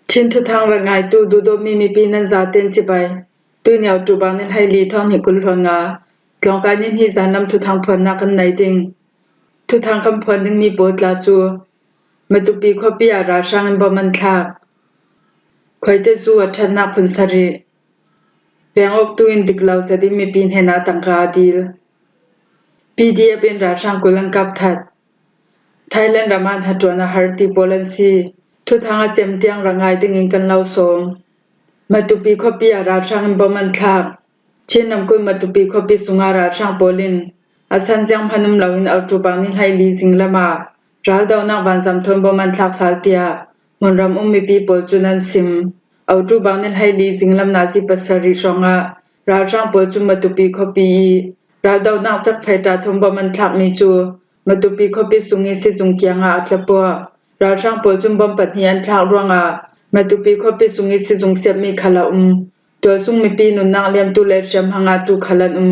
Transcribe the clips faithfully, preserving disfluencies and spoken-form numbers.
Chin thuthang rak ngaitu duhdawtmi mipi nan zaten cibai. Tuini October ni hleili thawng hnih kul hluan nga, tlawngkai ni hnih zanlam thuthang phuannak kan nei ding. Thuthang kan phuan dingmi pawl tla cu Matupi khuapi ah ralhrang in bom an thlak. Khuaite zu a ṭhatnak phun sarih. Veng awktu in dik lo zet in mipi hnenah tangka a dil. P D F in ralhrang kul an kap that. Thailand ram ah hnaṭuan a har ti pawl an si. Thuthang a cem tiang rak ngai dingin kan lo sawm. Matupi khuapi ah ralhrang in bom an thlak. Chin ramkulh Matupi khuapi sungah ralhrang pawl in a san zianghman um loin October ni hleili zinglam ah raldohnak vanzam thawn bom an thlak sal tiah hmunram um mipi pawl cun an sim. October ni hleili zinglam nazi pasarih hrawngah ralhrang pawl cun Matupi khuapi i raldohnak cakfei ṭa thawn bom an thlakmi cu Matupi khuapi sung i sizung kiangah a tlapuak. Ralhrang pawl cun bom pahnih an thlak ruangah Matupi khuapi sung i sizung siatmi khal a um. Tualsung mipi nunnak liamtu le hriamhma ngahtu khal an um.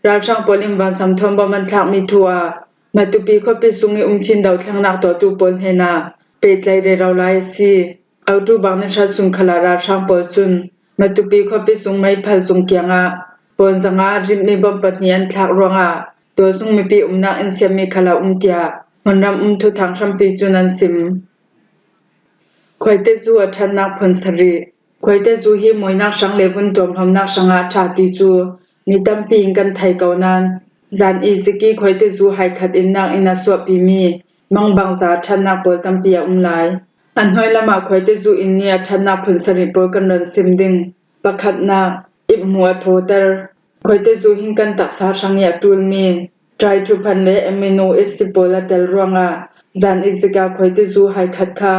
Ralhrang pawl in vanzam thawn bom an thlakmi thu ah Matupi khuapi sung i um chin dohthlengnak tuahtu pawl hnenah pehtlai rero lai a si. October ni hra sung khal ah ralhrang pawl cun Matupi khuapi sung meiphal sung kiangah pawn zanga a rimmi bom pahnih an thlak ruangah tualsung mipi umnak in siatmi khal a um tiah hmunram um thuthang hrampi cun an sim. Khuaite zu a ṭhatnak phun sarih. Khuaite zu hi muainak hrang le vun tuamhlawmnak hrangah a ṭha ti cu mi tampi in kan thei ko nain, zan i zik i khuaite zu hai khat innak in a suahpimi mangbangza a ṭhatnak pawl tampi a um lai. A hnuai lamah khuaite zu in ni a ṭhatnak phun sarih pawl kan run sim ding. Pakhatnak, ip hmu a thawter. Khuaite zu hin kan taksa hrang i a ṭulmi tritophan le amino acid pawl a tel ruangah zan i zik a khuaite zu hai khat kha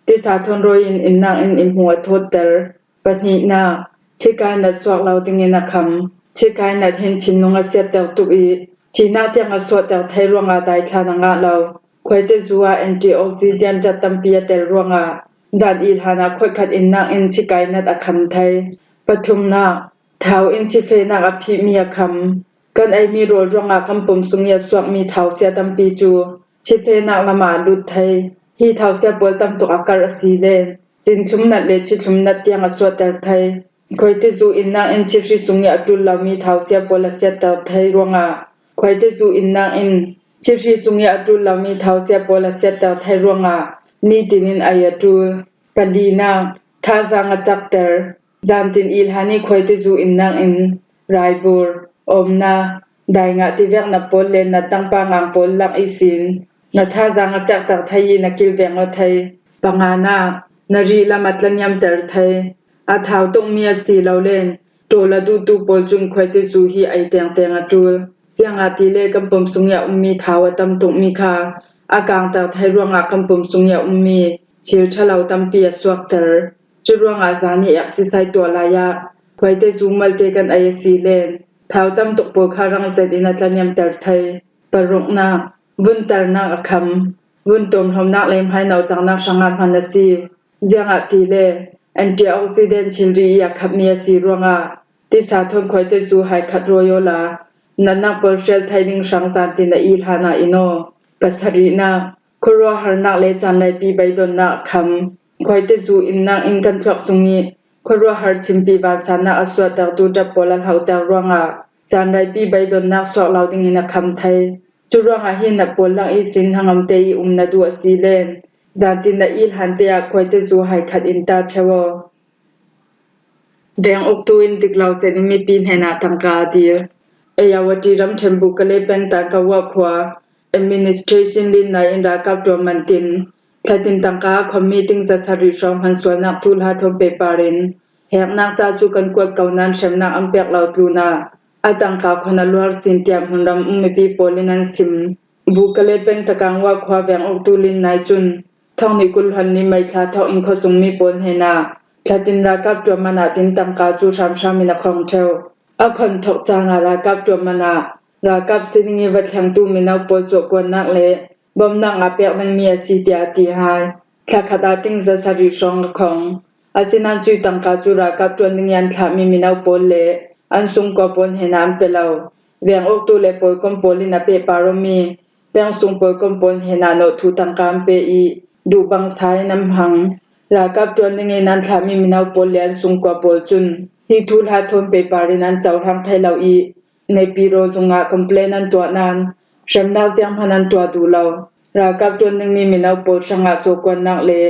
tisa thawn rawi in innak in ip hmu a thawtter. Pahnihnak, chikai nat suak lo dingin a kham. Chikai nat hin thinlung a siatter tuk i, thihnak tiang a suahter thei ruangah daithlan a ngah lo. Khuaite zu ah antioxidant ṭat tampi a tel ruangah zan i hlan ah khuat khat innak in chikai nat a kham thei. Pathumnak, thau in chifehnak a phihmi a kham. Kan eimi rawl ruangah kan pum sung i a suakmi thausia tampi cu chifehnak lamah a lut thei. Hi thausia pawl tam tuk a karh a si le cinthlum nat le chithlum nat tiang a suahter thei. Khuaite zu innak in chihri sung i a ṭul lomi thausia pawl a siatter thei ruangah khuaite zu innak in chihri sung i a ṭul lomi thausia pawl a siatter thei ruangah nitin in ei a ṭul. Palinak, thazaang a cakter. Zantin i hlan i khuaite zu innak in raibur, omna, daingah tivek na pawl le na tangpa ngang pawl lak ihsin na thazaang a cakter thei i na kilveng aw thei. Panganak, na rih lam a tlaniamter thei. A thau tukmi a si lo le ṭawl a duhtu pawl cun khuaite zu hi ei tengteng a ṭul. Ziangahtile kan pum sung i a ummi thau a tam tukmi kha a kangter thei ruangah kan pum sung i a ummi thil ṭha lo tampi a suakter. Curuangah zan i exercise tuah lai ah khuaite zu malte kan ei a si le thau tam tuk pawl kha rang zet in a tlaniamter thei. Paruknak, vunternak a kham. Vun tuamhlawmnak le hmaino tangnak hrangah hman a si. Ziangahtile antioxidant thilri i a khammi a si ruangah tisa thawn khuaite zu hai khat rawi awla natnak pawl hrial thei ding hrang zantin a i hlan ah in aw. Pasarihnak, khuaruahharnak le caan laipi beidonnak a kham. Khuaite zu innak in kan thluak sung i khuaruahhar chimpi vansannak a suahtertu ṭap pawl a hloter ruangah caan laipi beidonnak suak lo dingin a kham thei. Curuangah hi nat pawl lak ihsin hnangamte i um na duh a si le zantin na i hlante ah khuaite zu hai khat in ta ṭheu aw. Veng uktu in dik lo zet in mipi hnenah tangka a dil. Ayawati ramṭhen Bukale peng Tangkawa khua administration linnai in ralkap ṭuan mantin thlatin tangka a khawmmi ting zasarih hrawng hmansualnak thuhla thawn pehpar in heknak ca cu kan kuat ko nain hremnak an pek lo tlunah a tangka khon a luar sin tiah hmunram um mipi pawl in an sim. Bukale peng Takangwa khua veng uktu linnai cun thonghnih kul hluan li May thla thawk in khuasungmi pawl hnenah thlatin ralkap ṭuan man ah tin tangka cu hramhram in a khong ṭheu. A khon thawk caan ah ralkap ṭuan man ah ralkap si ding i va thlengtu mino pawl cuahkuannak le bawmhnak ngah pek dingmi a si tiah a ti hai. Thlakhat ah ting zasarih hrawng a khong. Asinain cui tangka cu ralkap ṭuan ding i an thlahmi mino pawl le an sungkua pawl hnenah an pe lo. Veng uktu le pawlkom pawl in a pehpar awmi peng sung pawlkom pawl hnenah nawhthuh tangka an pe i duhbangsa in an hmang. Ralkap ṭuan dingin an thlahmi mino pawl le an sungkua pawl cun hi thuhla thawn pehpar in an cohlang thei lo i, Naypyidaw zungah complaint an tuah nain hremnak zianghman an tuah duh lo. Ralkap ṭuan dingmi mino pawl hrangah cawkuannak le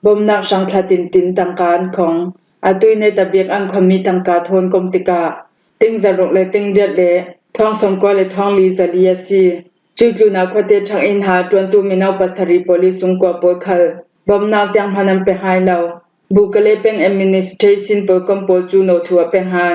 bomnak hrang thla tintin tangka an khong. Atu i neta bik an khonmi tangka thawn kom tikah ting zaruk le ting riat le thawng sawmkua le thawng li zali a si. Cuih tlunah khuate ṭhak in ha ṭuantu mino pasarih pawl i sungkua pawl khal bomnak zianghman an pe hai lo. Bukale peng administration pawl kom pawl cu nawhthuh a pe hai.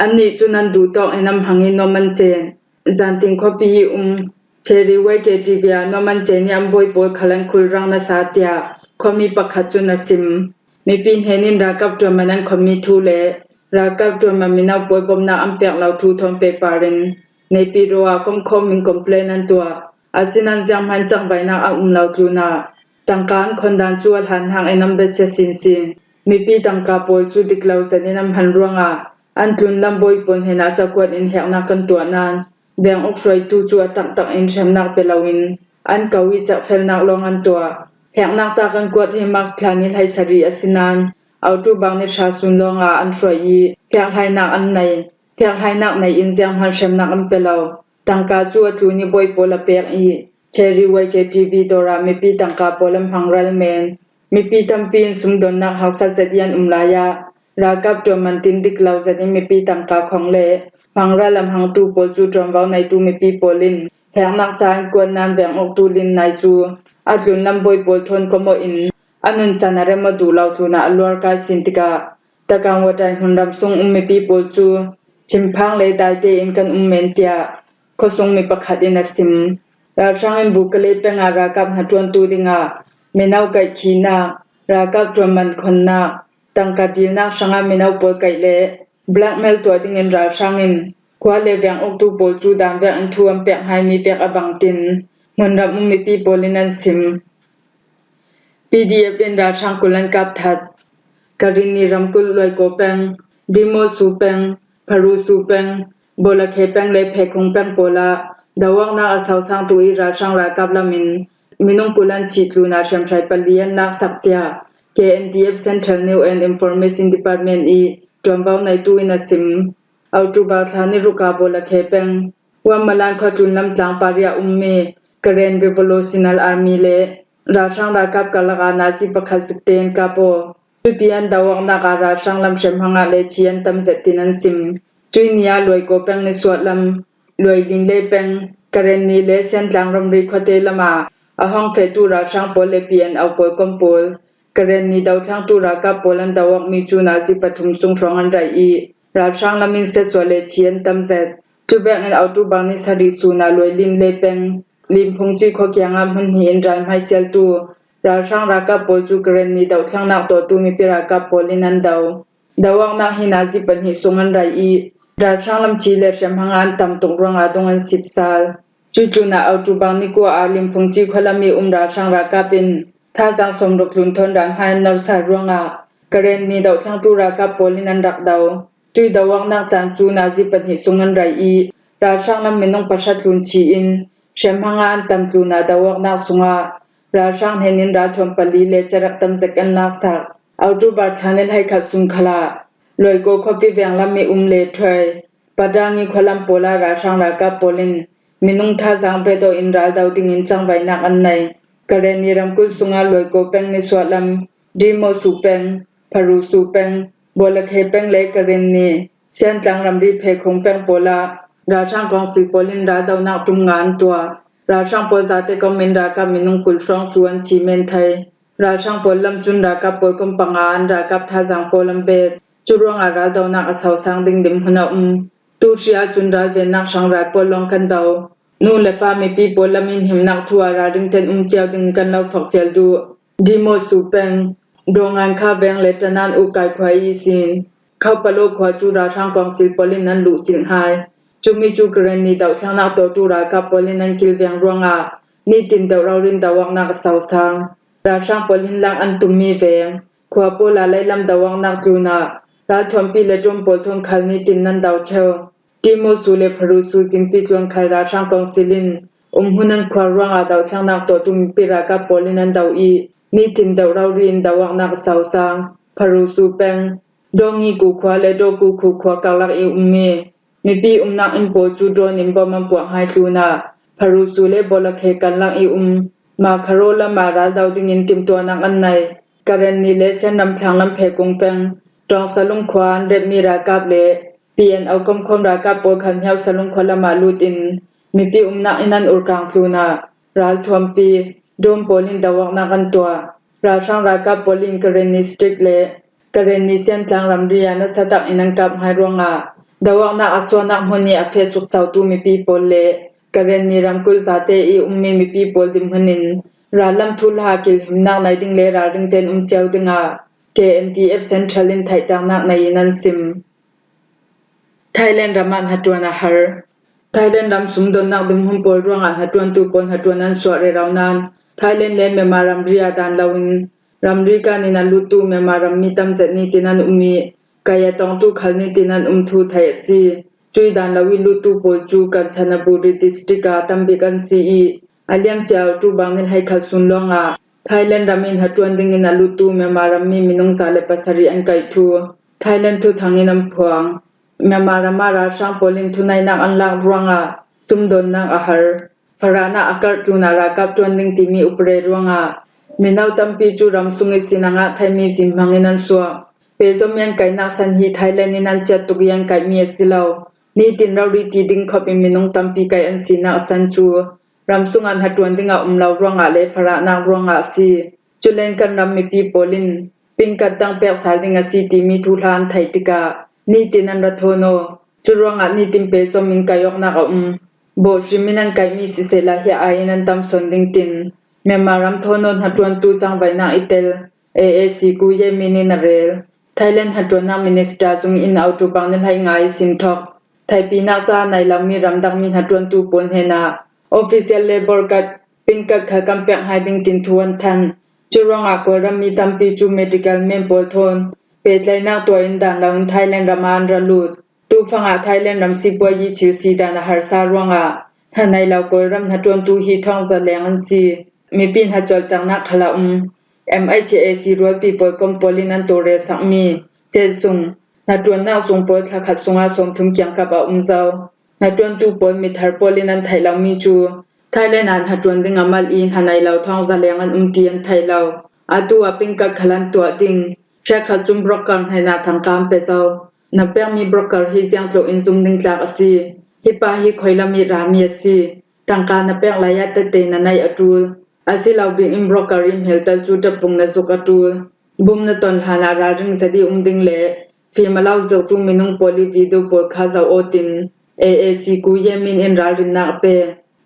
Annih cu nan duh tawk in an hmang i nuam an cen. Zanting khuapi i um Cherry Y K T V ah nuam an cen i an bawi pawl khal an khulrang nasa tiah khuami pakhat cun a sim. Mipi hnen in ralkap ṭuanman an khonmi thu le ralkap ṭuanman mino pawl bomnak an pek lo thu thawn pehpar in Naypyidaw ah komkhawm in complaint an tuah. Asinain zianghman cangvaihnak a um lo tlunah tangka an khon dan cu a hlan hnak in an besia sinsin. Mipi tangka pawl cu dik lo zat in an hman ruangah an tlunlam bawi pawl hnenah cakuat in heknak kan tuah nain veng uk hruaitu cu a taktak in hremnak pe loin an ko i cekfelnak lawng an tuah. Heknak ca kan kuat hi March thla ni hleisarih a si nain October ni hra sun lawngah an hruai i hekhlainak an nei. Hekhlainak nei in zianghman hremnak an pe lo. Tangka cu a tlun i bawi pawl a pek i Cherry Y K T V dawr ah mipi tangka pawl an hmang ral men. Mipi tampi in sumdonnak haksa zet i an um lai ah ralkap ṭuanman tin dik lo zat in mipi tangka khong le hmangral a hmangtu pawl cu ṭuanvo neitu mipi pawl in heknak ca an kuat nain veng uktu Lin Nai cu a tlunlam bawi pawl thawn komawh in a nuncan a rem aw duh lo tlunah a luar kai sin tikah Takan Watai hmunram sung um mipi pawl cu chimphang le daite in kan um men tiah khuasung mi pakhat in a sim. Ralhrang in Bukale peng ah ralkap hnaṭuantu dingah mino kaihkhihnak, ralkap ṭuanman khonnak, tangka dilnak hrangah mino pawl kaih le blackmail tuah dingin ralhrang in khua le veng uktu pawl cu dan vek in thu an pek hnaimi vek a bangtin hmunram um mipi pawl in an sim. P D F in ralhrang kul an kap that. Karenni ramkulh Luaiko peng, Dimosu peng, Pharusu peng, Bolakhe peng le Phekhung peng pawl ah doawknak a sosangtu i ralhrang ralkap lam in minung kul an chih tlunah hriamhrei pali an laksak tiah K N D F Central News and Information Department i ṭuanvo neitu in a sim. October thla ni ruk ah Bolakhe peng, Wamalan khuatlun lamtlang pariah ummi Karen Revolutionary Army le ralhrang ralkap karlak ah nazi pakhat zik tein kap aw. Cuti an doawknak ah ralhrang lam hremhmang ah le chi an tam zet tin an sim. Cuih ni ah Luaiko peng nisuah lam, Luailin le peng, Karenni le Siantlang ramri khuate lam ah a hong fehtu ralhrang pawl le P N O pawl kom pawl, Karenni dothlengtu ralkap pawl an doawkmi cu nazi pathum sung hrawng an raih i ralhrang lam in siatsuah le chi an tam zet. Cuvek in October ni sarih sun ah Luailin le peng, Limphungci khua kiangah hmun hnih in ral hmaisialtu ralhrang ralkap pawl cu Karenni dohthlengnak tuahtu mipi ralkap pawl in an do. Doawknak hi nazi pahnih sung an raih i ralhrang lam chi le hriamhmang ah an tam tuk ruangah dung an sip sal. Cuih tlunah October ni kua ah Limphungci khualam i um ralhrang ralkap in thazang sawmruk tlun thawn ral hmai an nor sal ruangah Karenni dohthlengtu ralkap pawl in an rak do. Cuih doawknak caan cu nazi pahnih sung an raih i ralhrang lam minung pahra tlun chi in hriamhmang ah an tam tlunah doawknak sungah ralhrang hnen in ralthuam pali le cerek tam zet an laksak. October thla ni hleikhat sun khal ah Luaiko khuapi venglam i um le Thuai, Padangi khualam pawl ah ralhrang ralkap pawl in minung thazang vetawh in ral do dingin cangvaihnak an nei. Karenni ramkulh sungah Luaiko peng nisuah lam, Dimosu peng, Pharusu peng, Bolakhe peng le Karenni, Siantlang ramri Phekhung peng pawl ah ralhrang kawngsil pawl in raldonak tum nga an tuah. Ralhrang pawl zate kom in ralkap minung kul hrawng cu an chih men thei. Ralhrang pawl lam cun ralkap pawl kom panga an ralkap thazang pawl an bet. Cu ruangah raldonak a sosang ding dinhmun a um. Tu hri ahcun ralvennak hrang ral pawl lawng kan do. Nu le pa mipi pawl lam in himnak thu ah ralring ten um cio ding kan lo fakfial duh. Dimosu peng, Dongan kha veng le Tanan Ukai khua i sin. Khaupalo khua cu ralhrang kawngsil pawl in an luhcilh hai. Cumi cu Karenni dohthlengnak tuahtu ralkap pawl in an kilveng ruangah nitin deuh ralrin doawknak a sosang. Ralhrang pawl in lak an tummi veng, khua pawl ah leilam doawknak tlunah ralthuampi le ṭuan pawl thawn khal nitin nan do ṭheo. Timosu le Pharusu zimpi tluan khal ralhrang kawngsil in umhmun an khuar ruangah dohthlengnak tuahtu mipi ralkap pawl in an do i nitin deuh rori in do awknak a sausang Pharusu peng, Dawngi Ku khua le Dawku Khu khua karlak i ummi mipi umnak inn pawl cu drone in bom an puah hai tlunah Pharusu le Bawlakhe karlak i um Makharo lamah ral do dingin timtuahnak an nei. Karenni le Senram thlanglam phekung peng Tawngsalung khua an remmi ralkap le P N O komkhawm ralkap pawl khan Hmiausalung khua lamah lut in mipi umnak inn an urkang tlunah ralthuampi drone pawl in do awknak an tuah. Ralhrang ralkap pawl in Karenni District le Karenni Siantlang ramri ah nasa tak in an kap hai ruangah do awknak a suahnak hmun i a feh suk sautu mipi pawl le Karenni ramkulh zate i ummi mipi pawl dinhmun in rallam thuhla kilhimnak nei ding le ralring tein um cio dingah K N D F Central in theihternak nei in an sim. Thailand ram ah hnaṭuan a har. Thailand ram sumdonnak dinhmun pawl ruangah hnaṭuantu pawl hnaṭuan an suah rero nain Thailand le Myanmar ramri ah dan loin ramri kan in a luttu Myanmar rammi tam zet nitin an um i kai a tongtu khal nitin an um thu theih a si. Cui dan lo i luttu pawl cu Kanchanaburi District ah tam bik an si i a liamcia October ni hleikhat sun lawngah Thailand ram in hnaṭuan dingin a luttu Myanmar rammi minung za le pasarih an kaih thu Thailand thuthang in an phuang. Myanmar ram ah ralhrang pawl in thuneihnak an lak ruangah sumdonnak a har. Farahnak a karh tlunah ralkap ṭuan ding timi upre ruangah mino tampi cu ram sung i sin a ngah theimi zin hmang in an suak. Pehzom i an kaihnak san hi Thailand in an ciat tuk i an kaihmi a si lo. Nitin rori ti ding khop in minung tampi kaih an sinak san cu ram sungah hnaṭuan ding a um lo ruangah le farahnak ruangah a si. Culen kan ram mipi pawl in pingkat dang pek sal ding a si timi thuhla an theih tikah nitin an ra thawn aw. Cu ruangah nitin pehzom in kaih awknak a um. Bawhhrim in an kaihmi sisehla hi ai in an tam sawn ding tin Myanmar ram thawn aw hnaṭuantu cangvaihnak i tel A A C Ku Ye Min in a rel. Thailand hnaṭuannak minister zung in October ni hleinga i sin thawk theipinak ca nei lomi ramdangmi hnaṭuantu pawl hnenah official labour card, pingkat khal kan pek hai ding tin thu an thanh. Cu ruangah Kawlram mi tampi cu medical men pawl thawn pehtlaihnak tuah in dan loin Thailand ram ah an ra lut. Tufang ah Thailand ram sipuayi thil si dan a harsa ruangah hna nei lo Kawlram hnaṭuantu hi thawngzaleng an si. Mipi hna colhternak khal a um. M H A C rualpi pawl kom pawl in an tawlrelsakmi cetsung hnaṭuannak zung pawl thlakhat sungah sawmthum kiangkap a um zo. Hnaṭuantu pawl mithar pawl in an theih lomi cu Thailand ah hnaṭuan ding a mal i hna nei lo thawngzaleng an um ti an theih lo. Atu ah pingkat khal an tuah ding. Hrekkhat cun broker hnenah tangka an pe zo. Na pekmi broker hi ziangtluk in zum ding tlak a si. Hi pa hi khuilam i rami a si. Tangka na pek lai ah tette na neih a ṭul. A si lo bik in broker i hmeltel cu ṭapung na zuk a ṭul. Bum na ton hlan ah ralring zet i um ding le fim a lo zirhtu minung pawl i video pawl kha zoh aw tin A A C Ku Ye Min in ralrinnak a pe.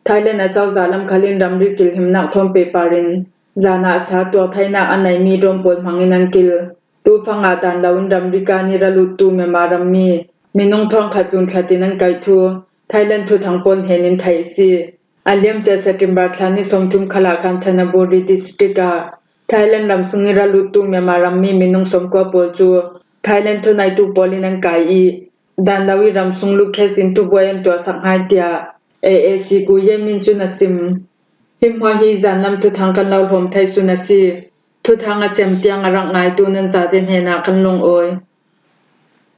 Thailand acozah lam khal in ramri kilhimnak thawn pehpar in zan ah a sa tuak theinak a neimi drone pawl hmang in an kil. Tufang ah dan loin ramri kan i ra luttu Myanmar rammi minung thawngkhat tlun thlat in an kaih thu Thailand thuthang pawl hnen in theih a si. A liamcia September thla ni sawmthum khal ah Kanchanaburi District ah Thailand ram sung i ra luttu Myanmar rammi minung sawmkua pawl cu Thailand thuneitu pawl in an kai i dan lo i ram sung lut case in thubuai an tuahsak hngai tiah A A C Ku Ye Min cun a sim. Hi hmuah hi zanlam thuthang kan lo hlawm thei sun a si. Thuthang a cem tiang a rak ngaitu nan zate hnenah kan lungawi.